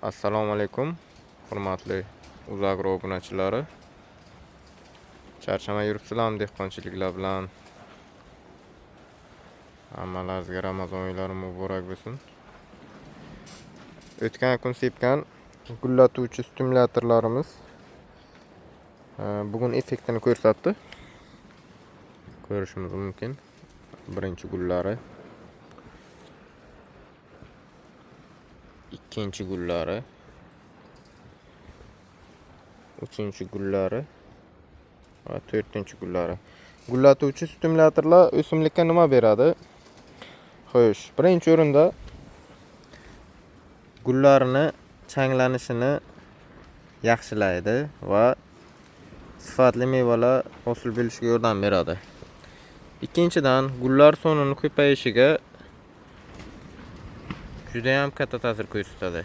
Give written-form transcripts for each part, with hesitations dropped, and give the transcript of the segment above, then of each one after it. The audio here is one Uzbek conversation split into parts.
Assalomu alaykum, hurmatli UzAgro obunachilari. Charchamay yuribsizlarmi dehqonchiliklar bilan? Hammalaringizga Ramazon oylari muborak bo'lsin. O'tgan kun sepgan gullatuvchi stimulyatorlarimiz bugun effektini ko'rsatdi. Ko'rishimiz mumkin. Birinchi gullari, ikkinchi gullari, uchinchi gullari va to'rtinchi gullari. Gullatuvchi stimulyatorlar o'simlikka nima beradi? Xo'sh, birinchi o'rinda gullarni changlanishini yaxshilaydi va sifatli mevalar hosil bo'lishiga yordam beradi. Ikkinchidan, gullar sonini ko'payishiga juda ham katta ta'sir ko'rsatadi.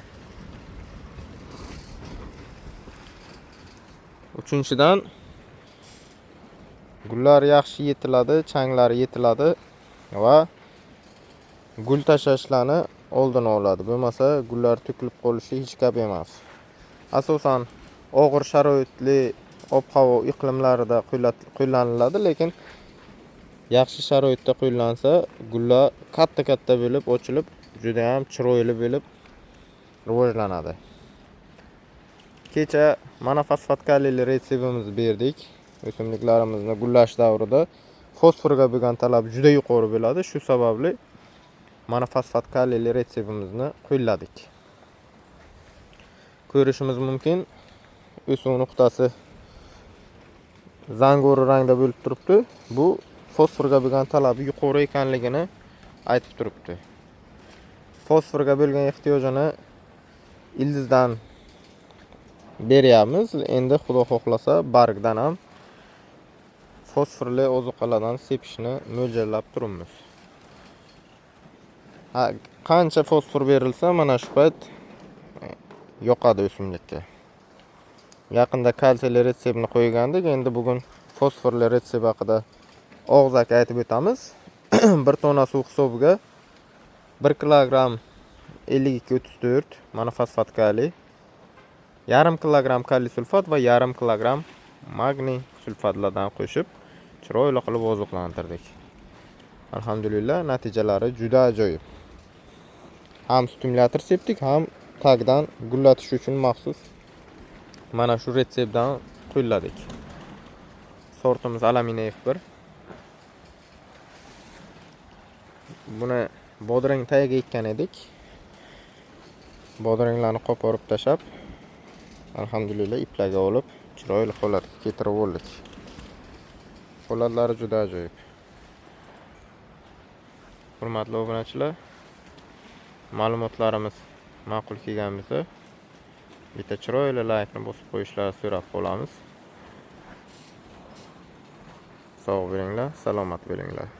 Uchinchidan, gullar yaxshi yetiladi, changlari yetiladi va gul tashlashlarni oldini oladi. Bo'lmasa gullar to'kilib qolishi hech gap emas. Asosan og'ir sharoitli ob-havo iqlimlarida qo'llaniladi, lekin yaxshi sharoitda qo'llansa gullar katta-katta bo'lib ochilib, juda ham chiroyli bo'lib rivojlanadi. Kecha monofosfat kaliyli retseptimizni berdik. O'simliklarimizni gullash davrida fosforga bo'lgan talab juda yuqori bo'ladi. Shu sababli monofosfat kaliyli retseptimizni qo'lladik. Ko'rishimiz mumkin, o'suv nuqtasi zangori rangda bo'lib turibdi. Bu fosforga bo'lgan talabi yuqori ekanligini aytib turibdi. Fosforga bo'lgan ehtiyojini ildizdan beryapmiz. Endi Xudo xohlasa bargdan ham fosforli ozuqalardan sepishni mo'ljallab turibmiz. Ha, qancha fosfor berilsa, mana shu payt yoqadi o'simlikka. Yaqinda kalsiyli retseptni qo'ygandik. Endi bugun fosforli retsept haqida og'zaki aytib o'tamiz. 1 tonna suv hisobiga 1 kilogramm 52,34 monofosfat kaliy, yarim kilogramm kaliy sulfat va yarim kilogramm magniy sulfatlardan qo'shib chiroyli qilib oziqlantirdik. Alhamdulillah, natijalari juda ajoyib. Ham stimulyator sepdik, ham tagdan gullatish uchun maxsus mana shu retseptdan qo'lladik. Sortimiz Alamina F1. Buni bodring tagiga ekkan edik. Bodringlarni qo'porib tashlab, alhamdulillah iplaga olib, chiroyli holatga keltirib oldik. Holatlari juda ajoyib. Hurmatli obunachilar, ma'lumotlarimiz ma'qul kelgan bo'lsa, bitta chiroyli laykni bosib qo'yishlarini so'rab qolamiz. Sog' bo'linglar, salomat bo'linglar.